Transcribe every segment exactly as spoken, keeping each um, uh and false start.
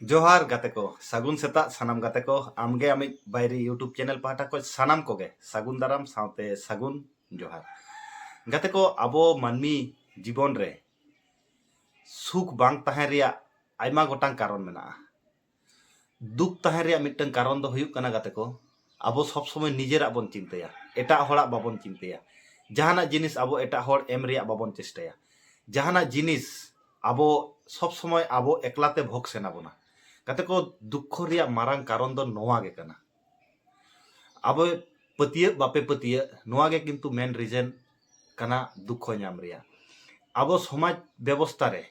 ᱡᱚᱦᱟᱨ ᱜᱟᱛᱮ ᱠᱚ, ᱥᱟᱹᱜᱩᱱ ᱥᱮᱛᱟᱜ ᱥᱟᱱᱟᱢ ᱜᱟᱛᱮ ᱠᱚ᱾ ᱟᱢᱜᱮ ᱟᱢᱤᱡ ᱵᱟᱭᱨᱤ YouTube ᱪᱮᱱᱮᱞ ᱯᱟᱦᱴᱟ ᱠᱷᱚᱱ ᱥᱟᱱᱟᱢ ᱠᱚᱜᱮ ᱥᱟᱹᱜᱩᱱ ᱫᱟᱨᱟᱢ ᱥᱟᱶᱛᱮ ᱥᱟᱹᱜᱩᱱ ᱡᱚᱦᱟᱨ᱾ ᱜᱟᱛᱮ ᱠᱚ, ᱟᱵᱚ ᱢᱟᱹᱱᱢᱤ ᱡᱤᱵᱚᱱ ᱨᱮ ᱥᱩᱠ ᱵᱟᱝ ᱛᱟᱦᱮᱸ ᱨᱮᱭᱟᱜ ᱟᱭᱢᱟ ᱜᱚᱴᱟᱝ ᱠᱟᱨᱚᱱ ᱢᱮᱱᱟᱜᱼᱟ᱾ ᱫᱩᱠ ᱛᱟᱦᱮᱸ ᱨᱮᱭᱟᱜ ᱢᱤᱫᱴᱟᱝ ᱠᱟᱨᱚᱱ ᱫᱚ ᱦᱩᱭᱩᱜ ᱠᱟᱱᱟ ᱜᱟᱛᱮ ᱠᱚ, ᱟᱵᱚ ᱥᱚᱵᱽ ᱥᱚᱢᱚᱭ ᱱᱤᱡᱮᱨᱟᱜ ᱵᱚᱱ ᱪᱤᱱᱛᱟᱹᱭᱟ, ᱮᱴᱟᱜ ᱦᱚᱲᱟᱜ ᱵᱟᱵᱚᱱ ᱪᱤᱱᱛᱟᱹᱭᱟ᱾ ᱡᱟᱦᱟᱱᱟᱜ ᱡᱤᱱᱤᱥ ᱟᱵᱚ ᱮᱴᱟᱜ ᱦᱚᱲ ᱮᱢ ᱨᱮᱭᱟᱜ ᱵᱟᱵᱚᱱ ᱪᱮᱥᱴᱟᱭᱟ᱾ ᱡᱟᱦᱟᱱᱟᱜ ᱡᱤᱱᱤᱥ ᱟᱵᱚ ᱥᱚᱵᱽ ᱥᱚᱢᱚᱭ ᱟᱵᱚ ᱮᱠᱞᱟᱛᱮ ᱵᱷᱳᱜᱽ ᱥᱟᱱᱟ ᱵᱚᱱᱟ᱾ ᱜᱟᱛᱮ ᱠᱚ, ᱫᱩᱠᱠᱷᱚ ᱨᱮᱭᱟᱜ ᱢᱟᱨᱟᱝ ᱠᱟᱨᱚᱱ ᱫᱚ ᱱᱚᱣᱟ ᱜᱮ ᱠᱟᱱᱟ᱾ ᱟᱵᱚ ᱯᱟᱹᱛᱭᱟᱹᱜ ᱵᱟᱯᱮ ᱯᱟᱹᱛᱭᱟᱹᱜ, ᱱᱚᱣᱟ ᱜᱮ ᱠᱤᱱᱛᱩ ᱢᱮᱱ ᱨᱤᱡᱮᱱ ᱠᱟᱱᱟ ᱫᱩᱠᱠᱷᱚ ᱧᱟᱢ ᱨᱮᱭᱟᱜ᱾ ᱟᱵᱚ ᱥᱚᱢᱟᱡᱽ ᱵᱮᱵᱚᱥᱛᱟ ᱨᱮ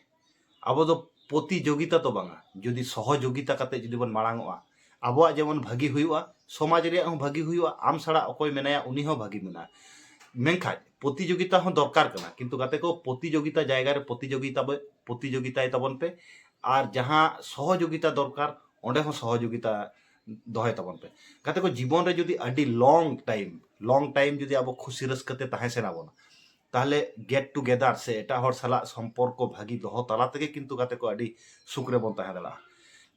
ᱟᱵᱚ ᱫᱚ ᱯᱨᱚᱛᱤᱡᱳᱜᱤᱛᱟ ᱫᱚ ᱵᱟᱝᱟ, ᱡᱩᱫᱤ ᱥᱚᱦᱚᱡᱳᱜᱤᱛᱟ ᱠᱟᱛᱮ ᱡᱩᱫᱤ ᱵᱚᱱ ᱢᱟᱲᱟᱝᱚᱜᱼᱟ, ᱟᱵᱚᱣᱟᱜ ᱡᱮᱢᱚᱱ ᱵᱷᱟᱹᱜᱤ ᱦᱩᱭᱩᱜᱼᱟ, ᱥᱚᱢᱟᱡᱽ ᱨᱮᱭᱟᱜ ᱦᱚᱸ ᱵᱷᱟᱹᱜᱤ ᱦᱩᱭᱩᱜᱼᱟ, ᱟᱢ ᱥᱟᱞᱟᱜ ᱚᱠᱚᱭ ᱢᱮᱱᱟᱭᱟ ᱩᱱᱤ ᱦᱚᱸ ᱵᱷᱟᱹᱜᱤ ᱢᱮᱱᱟᱜᱼᱟ᱾ ᱢᱮᱱᱠᱷᱟᱱ ᱯᱨᱚᱛᱤᱡᱳᱜᱤᱛᱟ ᱦᱚᱸ ᱫᱚᱨᱠᱟᱨ ᱠᱟᱱᱟ, ᱠᱤᱱᱛᱩ ᱜᱟᱛᱮ ᱠᱚ, ᱯᱨᱚᱛᱤᱡᱳᱜᱤᱛᱟ ᱡᱟᱭᱜᱟ ᱨᱮ ᱯᱨᱚᱛᱤᱡᱳᱜᱤᱛᱟ ᱵᱚ-, ᱯᱨᱚᱛᱤᱡᱳᱜᱤᱛᱟᱭ ᱛᱟᱵᱚᱱ ᱯᱮ, ᱟᱨ ᱡᱟᱦᱟᱸ ᱥᱚᱦᱚᱡᱳᱜᱤᱛᱟ ᱫᱚᱨᱠᱟᱨ ᱚᱸᱰᱮ ᱦᱚᱸ ᱥᱚᱦᱚᱡᱳᱜᱤᱛᱟ ᱫᱚᱦᱚᱭ ᱛᱟᱵᱚᱱ ᱯᱮ᱾ ᱜᱟᱛᱮ ᱠᱚ, ᱡᱤᱵᱚᱱ ᱨᱮ ᱡᱩᱫᱤ ᱟᱹᱰᱤ ᱞᱚᱝ ᱴᱟᱭᱤᱢ, ᱞᱚᱝ ᱴᱟᱭᱤᱢ ᱡᱩᱫᱤ ᱟᱵᱚ ᱠᱷᱩᱥᱤ ᱨᱟᱹᱥᱠᱟᱹ ᱛᱮ ᱛᱟᱦᱮᱸ ᱥᱟᱱᱟ ᱵᱚᱱᱟ, ᱛᱟᱦᱚᱞᱮ ᱜᱮᱴ ᱴᱩᱜᱮᱫᱟᱨ ᱥᱮ ᱮᱴᱟᱜ ᱦᱚᱲ ᱥᱟᱞᱟᱜ ᱥᱚᱢᱯᱚᱨᱠᱚ ᱵᱷᱟᱹᱜᱤ ᱫᱚᱦᱚ ᱛᱟᱞᱟ ᱛᱮᱜᱮ ᱠᱤᱱᱛᱩ ᱜᱟᱛᱮ ᱠᱚ ᱟᱹᱰᱤ ᱥᱩᱠ ᱨᱮᱵᱚᱱ ᱛᱟᱦᱮᱸ ᱫᱟᱲᱮᱭᱟᱜᱼᱟ᱾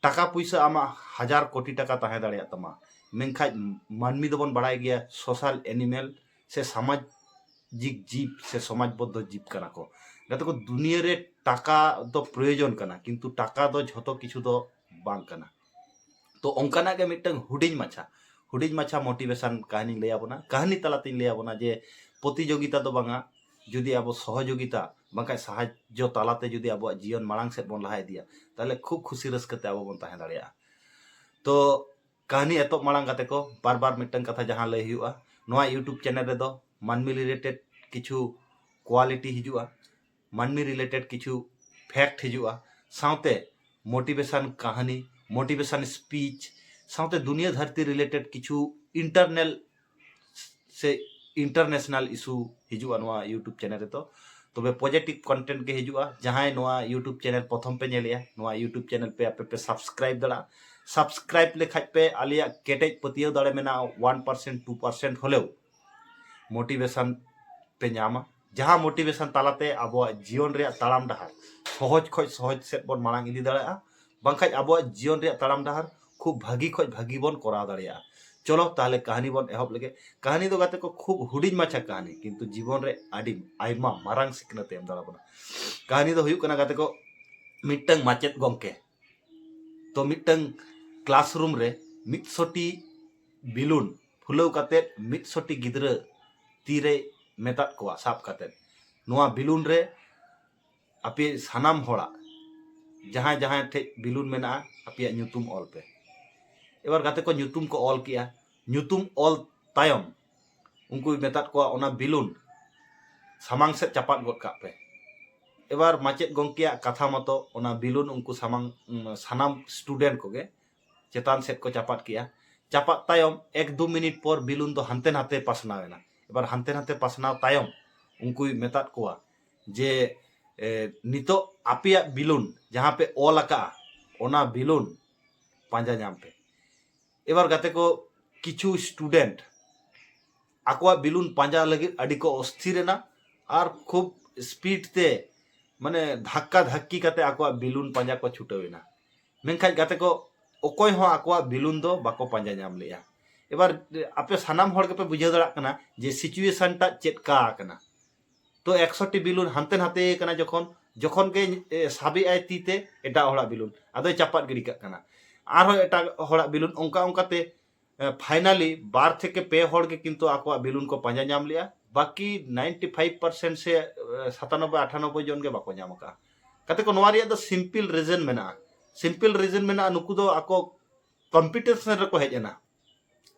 ᱴᱟᱠᱟ ᱯᱩᱭᱥᱟᱹ ᱟᱢᱟᱜ ᱦᱟᱡᱟᱨ ᱠᱳᱴᱤ ᱴᱟᱠᱟ ᱛᱟᱦᱮᱸ ᱫᱟᱲᱮᱭᱟᱜ ᱛᱟᱢᱟ, ᱢᱮᱱᱠᱷᱟᱡ ᱢᱟᱹᱱᱢᱤ ᱫᱚᱵᱚᱱ ᱵᱟᱲᱟᱭ ᱜᱮᱭᱟ ᱥᱳᱥᱟᱞ ᱮᱱᱤᱢᱮᱞ ᱥᱮ ᱥᱟᱢᱟᱡᱤᱠ ᱡᱤᱵ ᱥᱮ ᱥᱚᱢᱟᱡᱽᱵᱚᱫᱽᱫᱷᱚ ᱡᱤᱵ ᱠᱟᱱᱟ ᱠᱚ᱾ ᱜᱟᱛᱮ ᱠᱚ, ᱫᱩᱱᱤᱭᱟᱹ ᱨᱮ ᱴᱟᱠᱟ ᱫᱚ ᱯᱨᱚᱭᱳᱡᱚᱱ ᱠᱟᱱᱟ, ᱠᱤᱱᱛᱩ ᱴᱟᱠᱟ ᱫᱚ ᱡᱷᱚᱛᱚ ᱠᱤᱪᱷᱩ ᱫᱚ ᱵᱟᱝ ᱠᱟᱱᱟ᱾ ᱛᱚ ᱚᱱᱠᱟᱱᱟᱜ ᱜᱮ ᱢᱤᱫᱴᱟᱝ ᱦᱩᱰᱤᱧ ᱢᱟᱪᱷᱟ, ᱦᱩᱰᱤᱧ ᱢᱟᱪᱷᱟ ᱢᱳᱴᱤᱵᱷᱮᱥᱚᱱ ᱠᱟᱹᱦᱱᱤᱧ ᱞᱟᱹᱭ ᱟᱵᱚᱱᱟ, ᱠᱟᱹᱦᱱᱤ ᱛᱟᱞᱟᱛᱤᱧ ᱞᱟᱹᱭ ᱟᱵᱚᱱᱟ ᱡᱮ ᱯᱨᱚᱛᱤᱡᱳᱜᱤᱛᱟ ᱫᱚ ᱵᱟᱝᱟ, ᱡᱩᱫᱤ ᱟᱵᱚ ᱥᱚᱦᱚᱡᱳᱜᱤᱛᱟ ᱵᱟᱝᱠᱷᱟᱱ ᱥᱟᱦᱟᱡᱽᱡᱚ ᱛᱟᱞᱟᱛᱮ ᱡᱩᱫᱤ ᱟᱵᱚᱣᱟᱜ ᱡᱤᱭᱚᱱ ᱢᱟᱲᱟᱝ ᱥᱮᱫ ᱵᱚᱱ ᱞᱟᱦᱟ ᱤᱫᱤᱭᱟ, ᱛᱟᱦᱚᱞᱮ ᱠᱷᱩᱵ ᱠᱷᱩᱥᱤ ᱨᱟᱹᱥᱠᱟᱹ ᱛᱮ ᱟᱵᱚ ᱵᱚᱱ ᱛᱟᱦᱮᱸ ᱫᱟᱲᱮᱭᱟᱜᱼᱟ᱾ ᱛᱚ ᱠᱟᱹᱦᱱᱤ ᱮᱛᱚᱦᱚᱵ ᱢᱟᱲᱟᱝ ᱜᱟᱛᱮ ᱠᱚ, ᱵᱟᱨ ᱵᱟᱨ ᱢᱤᱫᱴᱟᱝ ᱠᱟᱛᱷᱟ ᱡᱟᱦᱟᱸ ᱞᱟᱹᱭ ᱦᱩᱭᱩᱜᱼᱟ, ᱱᱚᱣᱟ YouTube ᱪᱮᱱᱮᱞ ᱨᱮᱫᱚ ᱢᱟᱹᱱᱢᱤ ᱨᱤᱞᱮᱴᱮᱰ ᱠᱤᱪᱷᱩ ᱠᱳᱣᱟᱞᱤᱴᱤ ᱦᱤᱡᱩᱜᱼᱟ, ᱢᱟᱹᱱᱢᱤ ᱨᱤᱞᱮᱴᱮᱰ ᱠᱤᱪᱷᱩ ᱯᱷᱮᱠᱴ ᱦᱤᱡᱩᱜᱼᱟ, ᱥᱟᱶᱛᱮ ᱢᱳᱴᱤᱵᱷᱮᱥᱚᱱ ᱠᱟᱹᱦᱱᱤ, ᱢᱳᱴᱤᱵᱷᱮᱥᱚᱱ ᱥᱯᱤᱪ, ᱥᱟᱶᱛᱮ ᱫᱩᱱᱤᱭᱟᱹ ᱫᱷᱟᱹᱨᱛᱤ ᱨᱤᱞᱮᱴᱮᱰ ᱠᱤᱪᱷᱩ ᱤᱱᱴᱟᱨᱱᱮᱞ ᱥᱮ ᱤᱱᱴᱟᱨᱱᱮᱥᱱᱟᱞ ᱤᱥᱩ ᱦᱤᱡᱩᱜᱼᱟ ᱱᱚᱣᱟ YouTube ᱪᱮᱱᱮᱞ ᱨᱮᱫᱚ᱾ ᱛᱚᱵᱮ ᱯᱚᱡᱮᱴᱤᱵᱷ ᱠᱚᱱᱴᱮᱱᱴ ᱜᱮ ᱦᱤᱡᱩᱜᱼᱟ᱾ ᱡᱟᱦᱟᱸᱭ ᱱᱚᱣᱟ YouTube ᱪᱮᱱᱮᱞ ᱯᱨᱚᱛᱷᱚᱢ ᱯᱮ ᱧᱮᱞᱮᱜᱼᱟ, ᱱᱚᱣᱟ YouTube ᱪᱮᱱᱮᱞ ᱯᱮ ᱟᱯᱮ ᱯᱮ ᱥᱟᱵᱥᱠᱨᱟᱭᱤᱵ ᱫᱟᱲᱮᱭᱟᱜᱼᱟ᱾ ᱥᱟᱵᱥᱠᱨᱟᱭᱤᱵ ᱞᱮᱠᱷᱟᱡ ᱯᱮ ᱟᱞᱮᱭᱟᱜ ᱠᱮᱴᱮᱡ ᱯᱟᱹᱛᱭᱟᱹᱣ ᱫᱟᱲᱮ ᱢᱮᱱᱟᱜᱼᱟ, ᱚᱣᱟᱱ ᱯᱟᱨᱥᱮᱱᱴ ᱴᱩ ᱯᱟᱨᱥᱮᱱᱴ ᱦᱚᱞᱮᱣ ᱢᱳᱴᱤᱵᱷᱮᱥᱚᱱ ᱯᱮ ᱧᱟᱢᱟ, ᱡᱟᱦᱟᱸ ᱢᱳᱴᱤᱵᱷᱮᱥᱚᱱ ᱛᱟᱞᱟᱛᱮ ᱟᱵᱚᱣᱟᱜ ᱡᱤᱭᱚᱱ ᱨᱮᱭᱟᱜ ᱛᱟᱲᱟᱢ ᱰᱟᱦᱟᱨ ᱥᱚᱦᱚᱡᱽ ᱠᱷᱚᱡ ᱥᱚᱦᱚᱡᱽ ᱥᱮᱫ ᱵᱚᱱ ᱢᱟᱲᱟᱝ ᱤᱫᱤ ᱫᱟᱲᱮᱭᱟᱜᱼᱟ᱾ ᱵᱟᱝᱠᱷᱟᱡ ᱟᱵᱚᱣᱟᱜ ᱡᱤᱭᱚᱱ ᱨᱮᱭᱟᱜ ᱛᱟᱲᱟᱢ ᱰᱟᱦᱟᱨ ᱠᱷᱩᱵ ᱵᱷᱟᱹᱜᱤ ᱠᱷᱚᱡ ᱵᱷᱟᱹᱜᱤ ᱵᱚᱱ ᱠᱚᱨᱟᱣ ᱫᱟᱲᱮᱭᱟᱜᱼᱟ᱾ ᱪᱚᱞᱚ ᱛᱟᱦᱞᱮ ᱠᱟᱹᱦᱱᱤ ᱵᱚᱱ ᱮᱦᱚᱵ ᱞᱮᱜᱮ᱾ ᱠᱟᱹᱦᱱᱤ ᱫᱚ ᱜᱟᱛᱮ ᱠᱚ ᱠᱷᱩᱵ ᱦᱩᱰᱤᱧ ᱢᱟᱪᱷᱟ ᱠᱟᱹᱦᱱᱤ, ᱠᱤᱱᱛᱩ ᱡᱤᱵᱚᱱ ᱨᱮ ᱟᱹᱰᱤ ᱟᱭᱢᱟ ᱢᱟᱨᱟᱝ ᱥᱤᱠᱷᱱᱟᱹᱛ ᱮ ᱮᱢ ᱫᱟᱲᱮ ᱵᱚᱱᱟ᱾ ᱠᱟᱹᱦᱱᱤ ᱫᱚ ᱦᱩᱭᱩᱜ ᱠᱟᱱᱟ ᱜᱟᱛᱮ ᱠᱚ, ᱢᱤᱫᱴᱟᱝ ᱢᱟᱪᱮᱫ ᱜᱚᱢᱠᱮ ᱛᱚ ᱢᱤᱫᱴᱟᱝ ᱠᱞᱟᱥᱨᱩᱢ ᱨᱮ ᱢᱤᱫᱥᱚᱴᱤ ᱵᱤᱞᱩᱱ ᱯᱷᱩᱞᱟᱹᱣ ᱠᱟᱛᱮᱫ ᱢᱤᱫᱥᱚᱴᱤ ᱜᱤᱫᱽᱨᱟᱹ ᱛᱤᱨᱮ ᱢᱮᱛᱟᱫ ᱠᱚᱣᱟ ᱥᱟᱵ ᱠᱟᱛᱮᱫ, ᱱᱚᱣᱟ ᱵᱤᱞᱩᱱ ᱨᱮ ᱟᱯᱮ ᱥᱟᱱᱟᱢ ᱦᱚᱲᱟᱜ ᱡᱟᱦᱟᱸᱭ ᱡᱟᱦᱟᱸᱭ ᱴᱷᱮᱡ ᱵᱤᱞᱩᱱ ᱢᱮᱱᱟᱜᱼᱟ ᱟᱯᱮᱭᱟᱜ ᱧᱩᱛᱩᱢ ᱚᱞ ᱯᱮ᱾ ᱮᱵᱟᱨ ᱜᱟᱛᱮ ᱠᱚ ᱧᱩᱛᱩᱢ ᱠᱚ ᱚᱞ ᱠᱮᱜᱼᱟ᱾ ᱧᱩᱛᱩᱢ ᱚᱞ ᱛᱟᱭᱚᱢ ᱩᱱᱠᱩᱭ ᱢᱮᱛᱟᱫ ᱠᱚᱣᱟ ᱚᱱᱟ ᱵᱤᱞᱩᱱ ᱥᱟᱢᱟᱝ ᱥᱮᱫ ᱪᱟᱯᱟᱫ ᱜᱚᱫ ᱠᱟᱜ ᱯᱮ᱾ ᱮᱵᱟᱨ ᱢᱟᱪᱮᱫ ᱜᱚᱢᱠᱮᱭᱟᱜ ᱠᱟᱛᱷᱟ ᱢᱚᱛᱚ ᱚᱱᱟ ᱵᱤᱞᱩᱱ ᱩᱱᱠᱩ ᱥᱟᱢᱟᱝ, ᱩᱢ, ᱥᱟᱱᱟᱢ ᱥᱴᱩᱰᱮᱱᱴ ᱠᱚᱜᱮ ᱪᱮᱛᱟᱱ ᱥᱮᱫ ᱠᱚ ᱪᱟᱯᱟᱫ ᱠᱮᱜᱼᱟ᱾ ᱪᱟᱯᱟᱫ ᱛᱟᱭᱚᱢ ᱮᱠ ᱫᱩ ᱢᱤᱱᱤᱴ ᱯᱚᱨ ᱵᱤᱞᱩᱱ ᱫᱚ ᱦᱟᱱᱛᱮ ᱱᱟᱛᱮ ᱯᱟᱥᱱᱟᱣ ᱮᱱᱟ᱾ ᱮᱵᱟᱨ ᱦᱟᱱᱛᱮ ᱱᱟᱛᱮ ᱯᱟᱥᱱᱟᱣ ᱛᱟᱭᱚᱢ ᱩᱱᱠᱩᱭ ᱢᱮᱛᱟᱫ ᱠᱚᱣᱟ ᱡᱮ, ᱮ, ᱱᱤᱛᱚᱜ ᱟᱯᱮᱭᱟᱜ ᱵᱤᱞᱩᱱ ᱡᱟᱦᱟᱸ ᱯᱮ ᱚᱞ ᱟᱠᱟᱜᱼᱟ, ᱚᱱᱟ ᱵᱤᱞᱩᱱ ᱯᱟᱸᱡᱟ ᱧᱟᱢ ᱯᱮ᱾ ᱮᱵᱟᱨ ᱜᱟᱛᱮ ᱠᱚ, ᱠᱤᱪᱷᱩ ᱥᱴᱩᱰᱮᱱᱴ ᱟᱠᱚᱣᱟᱜ ᱵᱤᱞᱩᱱ ᱯᱟᱸᱡᱟ ᱞᱟᱹᱜᱤᱫ ᱟᱹᱰᱤ ᱠᱚ ᱚᱥᱛᱷᱤᱨ ᱮᱱᱟ ᱟᱨ ᱠᱷᱩᱵ ᱥᱯᱤᱰ ᱛᱮ, ᱢᱟᱱᱮ, ᱫᱷᱟᱠᱠᱟ ᱫᱷᱟᱠᱠᱤ ᱠᱟᱛᱮ ᱟᱠᱚᱣᱟᱜ ᱵᱤᱞᱩᱱ ᱯᱟᱸᱡᱟ ᱠᱚ ᱪᱷᱩᱴᱟᱹᱣ ᱮᱱᱟ᱾ ᱢᱮᱱᱠᱷᱟᱱ ᱜᱟᱛᱮ ᱠᱚ, ᱚᱠᱚᱭ ᱦᱚᱸ ᱟᱠᱚᱣᱟᱜ ᱵᱤᱞᱩᱱ ᱫᱚ ᱵᱟᱠᱚ ᱯᱟᱸᱡᱟ ᱧᱟᱢ ᱞᱮᱜᱼᱟ᱾ ᱮᱵᱟᱨ ᱟᱯᱮ ᱥᱟᱱᱟᱢ ᱦᱚᱲ ᱜᱮᱯᱮ ᱵᱩᱡᱷᱟᱹᱣ ᱫᱟᱲᱮᱭᱟᱜ ᱠᱟᱱᱟ ᱡᱮ ᱥᱤᱪᱩᱭᱮᱥᱚᱱ ᱴᱟᱜ ᱪᱮᱫ ᱠᱟ ᱟᱠᱟᱱᱟ᱾ ᱛᱚ ᱮᱠᱥᱚ ᱴᱤ ᱵᱤᱞᱩᱱ ᱦᱟᱱᱛᱮ ᱱᱟᱛᱮ ᱠᱟᱱᱟ, ᱡᱚᱠᱷᱚᱱ, ᱡᱚᱠᱷᱚᱱ ᱜᱮ, ᱮ, ᱥᱟᱵᱮᱜ ᱟᱭ ᱛᱤ ᱛᱮ ᱮᱴᱟᱜ ᱦᱚᱲᱟᱜ ᱵᱤᱞᱩᱱ, ᱟᱫᱚᱭ ᱪᱟᱯᱟᱫ ᱜᱤᱰᱤ ᱠᱟᱜ ᱠᱟᱱᱟ᱾ ᱟᱨᱦᱚᱸ ᱮᱴᱟᱜ ᱦᱚᱲᱟᱜ ᱵᱤᱞᱩᱱ, ᱚᱱᱠᱟ ᱚᱱᱠᱟᱛᱮ, ᱮ, finally ᱵᱟᱨ ᱛᱷᱮᱠᱮ ᱯᱮ ᱦᱚᱲ ᱜᱮ ᱠᱤᱱᱛᱩ ᱟᱠᱚᱣᱟᱜ ᱵᱤᱞᱩᱱ ᱠᱚ ᱯᱟᱸᱡᱟ ᱧᱟᱢ ᱞᱮᱜᱼᱟ᱾ ᱵᱟᱹᱠᱤ ninety five percent ᱥᱮ, ᱮ, ᱥᱟᱛᱟᱱᱚᱵᱵᱳᱭ ᱟᱴᱷᱟᱱᱚᱵᱵᱳᱭ ᱡᱚᱱ ᱜᱮ ᱵᱟᱠᱚ ᱧᱟᱢ ᱟᱠᱟᱫᱼᱟ᱾ ᱜᱟᱛᱮ ᱠᱚ, ᱱᱚᱣᱟ ᱨᱮᱭᱟᱜ ᱫᱚ simple reason ᱢᱮᱱᱟᱜᱼᱟ᱾ Simple reason ᱢᱮᱱᱟᱜᱼᱟ, ᱱᱩᱠᱩ ᱫᱚ ᱟᱠᱚ ᱠᱚᱢᱯᱤᱴᱤᱥᱚᱱ ᱨᱮᱠᱚ ᱦᱮᱡ ᱮᱱᱟ᱾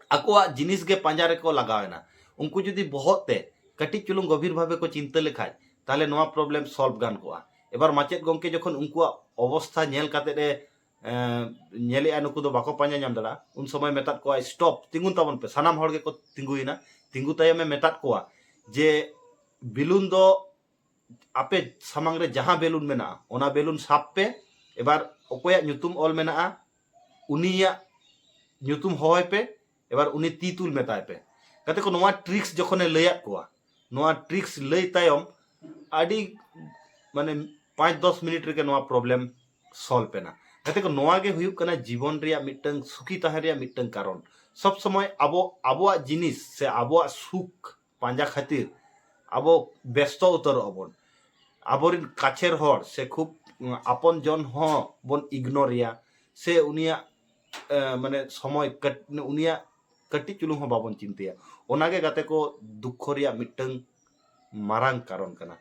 ᱟᱠᱚᱣᱟᱜ ᱡᱤᱱᱤᱥ ᱜᱮ ᱯᱟᱸᱡᱟ ᱨᱮᱠᱚ ᱞᱟᱜᱟᱣ ᱮᱱᱟ᱾ ᱩᱱᱠᱩ ᱡᱩᱫᱤ ᱵᱚᱦᱚᱜ ᱛᱮ ᱠᱟᱹᱴᱤᱡ ᱪᱩᱞᱩᱝ ᱜᱚᱵᱷᱤᱨ ᱵᱷᱟᱵᱮ ᱠᱚ ᱪᱤᱱᱛᱟᱹ ᱞᱮᱠᱷᱟᱡ, ᱛᱟᱦᱞᱮ ᱱᱚᱣᱟ problem solve ᱜᱟᱱ ᱠᱚᱜᱼᱟ᱾ ᱮᱵᱟᱨ ᱢᱟᱪᱮᱫ ᱜᱚᱢᱠᱮ ᱡᱚᱠᱷᱚᱱ ᱩᱱᱠᱩᱣᱟᱜ ᱚᱵᱚᱥᱛᱷᱟ ᱧᱮᱞ ᱠᱟᱛᱮᱫ ᱮ, ᱮᱸ, ᱧᱮᱞᱮᱜᱼᱟ ᱱᱩᱠᱩ ᱫᱚ ᱵᱟᱠᱚ ᱯᱟᱸᱡᱟ ᱧᱟᱢ ᱫᱟᱲᱮᱭᱟᱜᱼᱟ, ᱩᱱ ᱥᱚᱢᱚᱭ ᱢᱮᱛᱟᱫ ᱠᱚᱣᱟᱭ, "Stop, ᱛᱤᱸᱜᱩᱱ ᱛᱟᱵᱚᱱ ᱯᱮ᱾" ᱥᱟᱱᱟᱢ ᱦᱚᱲ ᱜᱮᱠᱚ ᱛᱤᱸᱜᱩᱭᱮᱱᱟ᱾ ᱛᱤᱸᱜᱩ ᱛᱟᱭᱚᱢᱮ ᱢᱮᱛᱟᱫ ᱠᱚᱣᱟ ᱡᱮ, ᱵᱤᱞᱩᱱ ᱫᱚ ᱟᱯᱮ ᱥᱟᱢᱟᱝ ᱨᱮ ᱡᱟᱦᱟᱸ ᱵᱮᱞᱩᱱ ᱢᱮᱱᱟᱜᱼᱟ, ᱚᱱᱟ ᱵᱮᱞᱩᱱ ᱥᱟᱵ ᱯᱮ᱾ ᱮᱵᱟᱨ ᱚᱠᱚᱭᱟᱜ ᱧᱩᱛᱩᱢ ᱚᱞ ᱢᱮᱱᱟᱜᱼᱟ, ᱩᱱᱤᱭᱟᱜ ᱧᱩᱛᱩᱢ ᱦᱚᱦᱚᱭ ᱯᱮ᱾ ᱮᱵᱟᱨ ᱩᱱᱤ ᱛᱤ ᱛᱩᱞ ᱢᱮᱛᱟᱭ ᱯᱮ᱾ ᱜᱟᱛᱮ ᱠᱚ, ᱱᱚᱣᱟ ᱴᱨᱤᱠᱥ ᱡᱚᱠᱷᱚᱱᱮ ᱞᱟᱹᱭᱟᱫ ᱠᱚᱣᱟ, ᱱᱚᱣᱟ ᱴᱨᱤᱠᱥ ᱞᱟᱹᱭ ᱛᱟᱭᱚᱢ ᱟᱹᱰᱤ, ᱢᱟᱱᱮ, ᱯᱟᱸᱪ ᱫᱚᱥ ᱢᱤᱱᱤᱴ ᱨᱮᱜᱮ ᱱᱚᱣᱟ problem solve ᱮᱱᱟ᱾ ᱜᱟᱛᱮ ᱠᱚ, ᱱᱚᱣᱟ ᱜᱮ ᱦᱩᱭᱩᱜ ᱠᱟᱱᱟ ᱡᱤᱵᱚᱱ ᱨᱮᱭᱟᱜ ᱢᱤᱫᱴᱟᱝ ᱥᱩᱠᱷᱤ ᱛᱟᱦᱮᱸ ᱨᱮᱭᱟᱜ ᱢᱤᱫᱴᱟᱝ ᱠᱟᱨᱚᱱ᱾ ᱥᱚᱵ ᱥᱚᱢᱚᱭ ᱟᱵᱚ ᱟᱵᱚᱣᱟᱜ ᱡᱤᱱᱤᱥ ᱥᱮ ᱟᱵᱚᱣᱟᱜ ᱥᱩᱠ ᱯᱟᱸᱡᱟ ᱠᱷᱟᱹᱛᱤᱨ ᱟᱵᱚ ᱵᱮᱥᱛᱚ ᱩᱛᱟᱹᱨᱚᱜ ᱟᱵᱚᱱ᱾ ᱟᱵᱚᱨᱮᱱ ᱠᱟᱪᱷᱮᱨ ᱦᱚᱲ ᱥᱮ ᱠᱷᱩᱵ ᱟᱯᱚᱱ ᱡᱚᱱ ᱦᱚᱸ ᱵᱚᱱ ᱤᱜᱱᱳᱨ ᱮᱭᱟ, ᱥᱮ ᱩᱱᱤᱭᱟᱜ ᱮ, ᱢᱟᱱᱮ ᱥᱚᱢᱚᱭ ᱠᱟᱹᱴ-, ᱩᱱᱤᱭᱟᱜ ᱠᱟᱹᱴᱤᱡ ᱪᱩᱞᱩᱝ ᱦᱚᱸ ᱵᱟᱵᱚᱱ ᱪᱤᱱᱛᱟᱹᱭᱟ᱾ ᱚᱱᱟᱜᱮ ᱜᱟᱛᱮ ᱠᱚ ᱫᱩᱠᱠᱷᱚ ᱨᱮᱭᱟᱜ ᱢᱤᱫᱴᱟᱝ ᱢᱟᱨᱟᱝ ᱠᱟᱨᱚᱱ ᱠᱟᱱᱟ᱾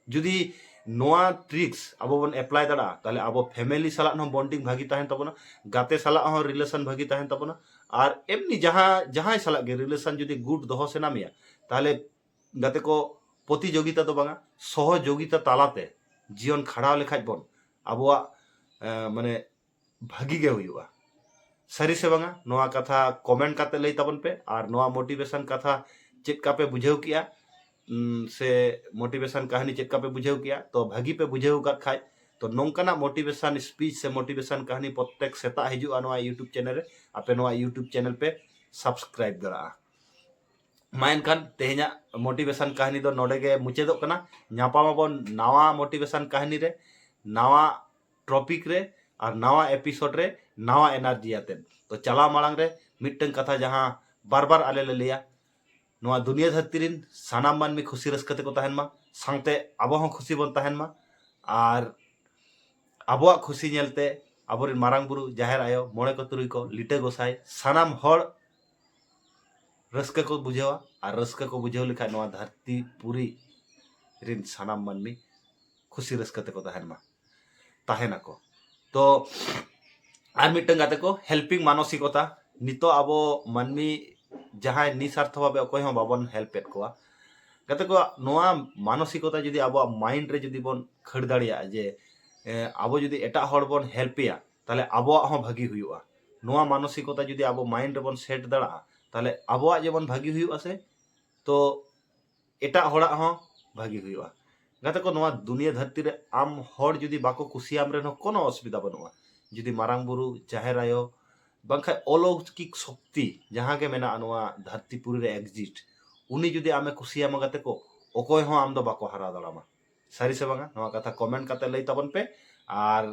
ᱡᱩᱫᱤ ᱱᱚᱣᱟ ᱴᱨᱤᱠᱥ ᱟᱵᱚ ᱵᱚᱱ ᱮᱯᱞᱟᱭ ᱫᱟᱲᱮᱭᱟᱜᱼᱟ, ᱛᱟᱦᱞᱮ ᱟᱵᱚ ᱯᱷᱮᱢᱮᱞᱤ ᱥᱟᱞᱟᱜ ᱦᱚᱸ ᱵᱚᱱᱰᱤᱝ ᱵᱷᱟᱹᱜᱤ ᱛᱟᱦᱮᱱ ᱛᱟᱵᱚᱱᱟ, ᱜᱟᱛᱮ ᱥᱟᱞᱟᱜ ᱦᱚᱸ ᱨᱤᱞᱮᱥᱚᱱ ᱵᱷᱟᱹᱜᱤ ᱛᱟᱦᱮᱱ ᱛᱟᱵᱚᱱᱟ, ᱟᱨ ᱮᱢᱱᱤ ᱡᱟᱦᱟᱸ ᱡᱟᱦᱟᱸᱭ ᱥᱟᱞᱟᱜ ᱜᱮ ᱨᱤᱞᱮᱥᱚᱱ ᱡᱩᱫᱤ ᱜᱩᱰ ᱫᱚᱦᱚ ᱥᱟᱱᱟ ᱢᱮᱭᱟ, ᱛᱟᱦᱞᱮ ᱜᱟᱛᱮ ᱠᱚ, ᱯᱨᱚᱛᱤᱡᱳᱜᱤᱛᱟ ᱫᱚ ᱵᱟᱝᱟ, ᱥᱚᱦᱚᱡᱳᱜᱤᱛᱟ ᱛᱟᱞᱟᱛᱮ ᱡᱤᱭᱚᱱ ᱠᱷᱟᱸᱰᱟᱣ ᱞᱮᱠᱷᱟᱡ ᱵᱚᱱ ᱟᱵᱚᱣᱟᱜ ᱮ, ᱢᱟᱱᱮ ᱵᱷᱟᱹᱜᱤ ᱜᱮ ᱦᱩᱭᱩᱜᱼᱟ᱾ ᱥᱟᱹᱨᱤ ᱥᱮ ᱵᱟᱝᱟ, ᱱᱚᱣᱟ ᱠᱟᱛᱷᱟ ᱠᱚᱢᱮᱱᱴ ᱠᱟᱛᱮ ᱞᱟᱹᱭ ᱛᱟᱵᱚᱱ ᱯᱮ᱾ ᱟᱨ ᱱᱚᱣᱟ ᱢᱳᱴᱤᱵᱷᱮᱥᱚᱱ ᱠᱟᱛᱷᱟ ᱪᱮᱫ ᱠᱟᱯᱮ ᱵᱩᱡᱷᱟᱹᱣ ᱠᱮᱜᱼᱟ, ᱩᱢ, ᱥᱮ ᱢᱳᱴᱤᱵᱷᱮᱥᱚᱱ ᱠᱟᱹᱦᱱᱤ ᱪᱮᱫ ᱠᱟᱯᱮ ᱵᱩᱡᱷᱟᱹᱣ ᱠᱮᱜᱼᱟ? ᱛᱚ ᱵᱷᱟᱹᱜᱤ ᱯᱮ ᱵᱩᱡᱷᱟᱹᱣ ᱟᱠᱟᱫ ᱠᱷᱟᱡ, ᱛᱚ ᱱᱚᱝᱠᱟᱱᱟᱜ ᱢᱳᱴᱤᱵᱷᱮᱥᱚᱱ ᱥᱯᱤᱪ ᱥᱮ ᱢᱳᱴᱤᱵᱷᱮᱥᱚᱱ ᱠᱟᱹᱦᱱᱤ ᱯᱨᱚᱛᱛᱮᱠ ᱥᱮᱛᱟᱜ ᱦᱤᱡᱩᱜᱼᱟ ᱱᱚᱣᱟ YouTube ᱪᱮᱱᱮᱞ ᱨᱮ᱾ ᱟᱯᱮ ᱱᱚᱣᱟ YouTube ᱪᱮᱱᱮᱞ ᱯᱮ ᱥᱟᱵᱥᱠᱨᱟᱭᱤᱵ ᱫᱟᱲᱮᱭᱟᱜᱼᱟ᱾ ᱢᱟ ᱮᱱᱠᱷᱟᱱ ᱛᱮᱦᱮᱧᱟᱜ ᱢᱳᱴᱤᱵᱷᱮᱥᱚᱱ ᱠᱟᱹᱦᱱᱤ ᱫᱚ ᱱᱚᱰᱮ ᱜᱮ ᱢᱩᱪᱟᱹᱫᱚᱜ ᱠᱟᱱᱟ᱾ ᱧᱟᱯᱟᱢ ᱟᱵᱚᱱ ᱱᱟᱣᱟ ᱢᱳᱴᱤᱵᱷᱮᱥᱚᱱ ᱠᱟᱹᱦᱱᱤ ᱨᱮ, ᱱᱟᱣᱟ ᱴᱚᱯᱤᱠ ᱨᱮ, ᱟᱨ ᱱᱟᱣᱟ ᱮᱯᱤᱥᱳᱰ ᱨᱮ ᱱᱟᱣᱟ ᱮᱱᱟᱨᱡᱤ ᱟᱛᱮᱫ᱾ ᱛᱚ ᱪᱟᱞᱟᱣ ᱢᱟᱲᱟᱝ ᱨᱮ ᱢᱤᱫᱴᱟᱝ ᱠᱟᱛᱷᱟ ᱡᱟᱦᱟᱸ ᱵᱟᱨ ᱵᱟᱨ ᱟᱞᱮ ᱞᱮ ᱞᱟᱹᱭᱟ, ᱱᱚᱣᱟ ᱫᱩᱱᱤᱭᱟᱹ ᱫᱷᱟᱹᱨᱛᱤ ᱨᱮᱱ ᱥᱟᱱᱟᱢ ᱢᱟᱹᱱᱢᱤ ᱠᱷᱩᱥᱤ ᱨᱟᱹᱥᱠᱟᱹ ᱛᱮᱠᱚ ᱛᱟᱦᱮᱱ ᱢᱟ, ᱥᱟᱶᱛᱮ ᱟᱵᱚ ᱦᱚᱸ ᱠᱷᱩᱥᱤ ᱵᱚᱱ ᱛᱟᱦᱮᱱ ᱢᱟ᱾ ᱟᱨ ᱟᱵᱚᱣᱟᱜ ᱠᱷᱩᱥᱤ ᱧᱮᱞᱛᱮ ᱟᱵᱚᱨᱮᱱ ᱢᱟᱨᱟᱝ ᱵᱩᱨᱩ, ᱡᱟᱦᱮᱨ ᱟᱭᱳ, ᱢᱚᱬᱮ ᱠᱚ ᱛᱩᱨᱩᱭ ᱠᱚ, ᱞᱤᱴᱟᱹ ᱜᱚᱸᱥᱟᱭ, ᱥᱟᱱᱟᱢ ᱦᱚᱲ ᱨᱟᱹᱥᱠᱟᱹ ᱠᱚ ᱵᱩᱡᱷᱟᱹᱣᱟ᱾ ᱟᱨ ᱨᱟᱹᱥᱠᱟᱹ ᱠᱚ ᱵᱩᱡᱷᱟᱹᱣ ᱞᱮᱠᱷᱟᱱ ᱱᱚᱣᱟ ᱫᱷᱟᱹᱨᱛᱤ ᱯᱩᱨᱤ ᱨᱮᱱ ᱥᱟᱱᱟᱢ ᱢᱟᱹᱱᱢᱤ ᱠᱷᱩᱥᱤ ᱨᱟᱹᱥᱠᱟᱹ ᱛᱮᱠᱚ ᱛᱟᱦᱮᱱ ᱢᱟ, ᱛᱟᱦᱮᱱᱟᱠᱚ᱾ ᱛᱚ ᱟᱨ ᱢᱤᱫᱴᱟᱝ ᱜᱟᱛᱮ ᱠᱚ, ᱦᱮᱞᱯᱤᱝ ᱢᱟᱱᱚᱥᱤᱠᱚᱛᱟ᱾ ᱱᱤᱛᱚᱜ ᱟᱵᱚ ᱢᱟᱹᱱᱢᱤ ᱡᱟᱦᱟᱸᱭ ᱱᱤᱥᱟᱨᱛᱷᱚ ᱵᱷᱟᱵᱮ ᱚᱠᱚᱭ ᱦᱚᱸ ᱵᱟᱵᱚᱱ ᱦᱮᱞᱯ ᱮᱫ ᱠᱚᱣᱟ᱾ ᱜᱟᱛᱮ ᱠᱚ, ᱱᱚᱣᱟ ᱢᱟᱱᱚᱥᱤᱠᱚᱛᱟ ᱡᱩᱫᱤ ᱟᱵᱚᱣᱟᱜ ᱢᱟᱭᱤᱱᱰ ᱨᱮ ᱡᱩᱫᱤ ᱵᱚᱱ ᱠᱷᱟᱹᱲ ᱫᱟᱲᱮᱭᱟᱜᱼᱟ ᱡᱮ, ᱮ, ᱟᱵᱚ ᱡᱩᱫᱤ ᱮᱴᱟᱜ ᱦᱚᱲ ᱵᱚᱱ ᱦᱮᱞᱯᱮᱭᱟ, ᱛᱟᱦᱞᱮ ᱟᱵᱚᱣᱟᱜ ᱦᱚᱸ ᱵᱷᱟᱹᱜᱤ ᱦᱩᱭᱩᱜᱼᱟ᱾ ᱱᱚᱣᱟ ᱢᱟᱱᱚᱥᱤᱠᱚᱛᱟ ᱡᱩᱫᱤ ᱟᱵᱚ ᱢᱟᱭᱤᱱᱰ ᱨᱮᱵᱚᱱ ᱥᱮᱴ ᱫᱟᱲᱮᱭᱟᱜᱼᱟ, ᱛᱟᱦᱞᱮ ᱟᱵᱚᱣᱟᱜ ᱡᱮᱢᱚᱱ ᱵᱷᱟᱹᱜᱤ ᱦᱩᱭᱩᱜᱼᱟ ᱥᱮ, ᱛᱚ ᱮᱴᱟᱜ ᱦᱚᱲᱟᱜ ᱦᱚᱸ ᱵᱷᱟᱹᱜᱤ ᱦᱩᱭᱩᱜᱼᱟ᱾ ᱜᱟᱛᱮ ᱠᱚ, ᱱᱚᱣᱟ ᱫᱩᱱᱤᱭᱟᱹ ᱫᱷᱟᱹᱨᱛᱤ ᱨᱮ ᱟᱢ ᱦᱚᱲ ᱡᱩᱫᱤ ᱵᱟᱠᱚ ᱠᱩᱥᱤᱭᱟᱢ ᱨᱮᱦᱚᱸ ᱠᱳᱱᱳ ᱚᱥᱩᱵᱤᱫᱷᱟ ᱵᱟᱹᱱᱩᱜᱼᱟ᱾ ᱡᱩᱫᱤ ᱢᱟᱨᱟᱝ ᱵᱩᱨᱩ, ᱡᱟᱦᱮᱨ ᱟᱭᱳ, ᱵᱟᱝᱠᱷᱟᱱ ᱚᱞᱚᱩᱠᱤᱠ ᱥᱚᱠᱛᱤ ᱡᱟᱦᱟᱸ ᱜᱮ ᱢᱮᱱᱟᱜᱼᱟ ᱱᱚᱣᱟ ᱫᱷᱟᱹᱨᱛᱤ ᱯᱩᱨᱤ ᱨᱮ ᱮᱠᱡᱤᱥᱴ, ᱩᱱᱤ ᱡᱩᱫᱤ ᱟᱢᱮ ᱠᱩᱥᱤᱭᱟᱢᱟ ᱜᱟᱛᱮ ᱠᱚ, ᱚᱠᱚᱭ ᱦᱚᱸ ᱟᱢ ᱫᱚ ᱵᱟᱠᱚ ᱦᱟᱨᱟᱣ ᱫᱟᱲᱮᱭᱟᱢᱟ᱾ ᱥᱟᱹᱨᱤ ᱥᱮ ᱵᱟᱝᱟ? ᱱᱚᱣᱟ ᱠᱟᱛᱷᱟ ᱠᱚᱢᱮᱱᱴ ᱠᱟᱛᱮ ᱞᱟᱹᱭ ᱛᱟᱵᱚᱱ ᱯᱮ᱾ ᱟᱨ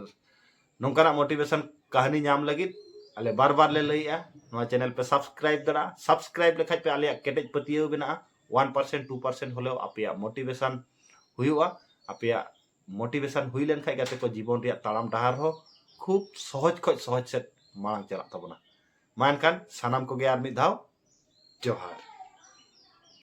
ᱱᱚᱝᱠᱟᱱᱟᱜ ᱢᱳᱴᱤᱵᱷᱮᱥᱚᱱ ᱠᱟᱹᱦᱱᱤ ᱧᱟᱢ ᱞᱟᱹᱜᱤᱫ ᱟᱞᱮ ᱵᱟᱨ ᱵᱟᱨ ᱞᱮ ᱞᱟᱹᱭᱮᱜᱼᱟ, ᱱᱚᱣᱟ ᱪᱮᱱᱮᱞ ᱯᱮ ᱥᱟᱵᱥᱠᱨᱟᱭᱤᱵ ᱫᱟᱲᱮᱭᱟᱜᱼᱟ᱾ ᱥᱟᱵᱥᱠᱨᱟᱭᱤᱵ ᱞᱮᱠᱷᱟᱡ ᱯᱮ ᱟᱞᱮᱭᱟᱜ ᱠᱮᱴᱮᱡ ᱯᱟᱹᱛᱭᱟᱹᱣ ᱢᱮᱱᱟᱜᱼᱟ᱾ ᱚᱣᱟᱱ ᱯᱟᱨᱥᱮᱱᱴ ᱴᱩ ᱯᱟᱨᱥᱮᱱᱴ ᱦᱚᱞᱮᱣ ᱟᱯᱮᱭᱟᱜ ᱢᱳᱴᱤᱵᱷᱮᱥᱚᱱ ᱦᱩᱭᱩᱜᱼᱟ᱾ ᱟᱯᱮᱭᱟᱜ ᱢᱳᱴᱤᱵᱷᱮᱥᱚᱱ ᱦᱩᱭ ᱞᱮᱱᱠᱷᱟᱡ ᱜᱟᱛᱮ ᱠᱚ, ᱡᱤᱵᱚᱱ ᱨᱮᱭᱟᱜ ᱛᱟᱲᱟᱢ ᱰᱟᱦᱟᱨ ᱦᱚᱸ ᱠᱷᱩᱵ ᱥᱚᱦᱚᱡ ᱠᱷᱚᱡ ᱥᱚᱦᱚᱡ ᱥᱮᱫ ᱢᱟᱲᱟᱝ ᱪᱟᱞᱟᱜ ᱛᱟᱵᱚᱱᱟ᱾ ᱢᱟ ᱮᱱᱠᱷᱟᱱ ᱥᱟᱱᱟᱢ ᱠᱚᱜᱮ ᱟᱨ ᱢᱤᱫ ᱫᱷᱟᱣ ᱡᱚᱦᱟᱨ᱾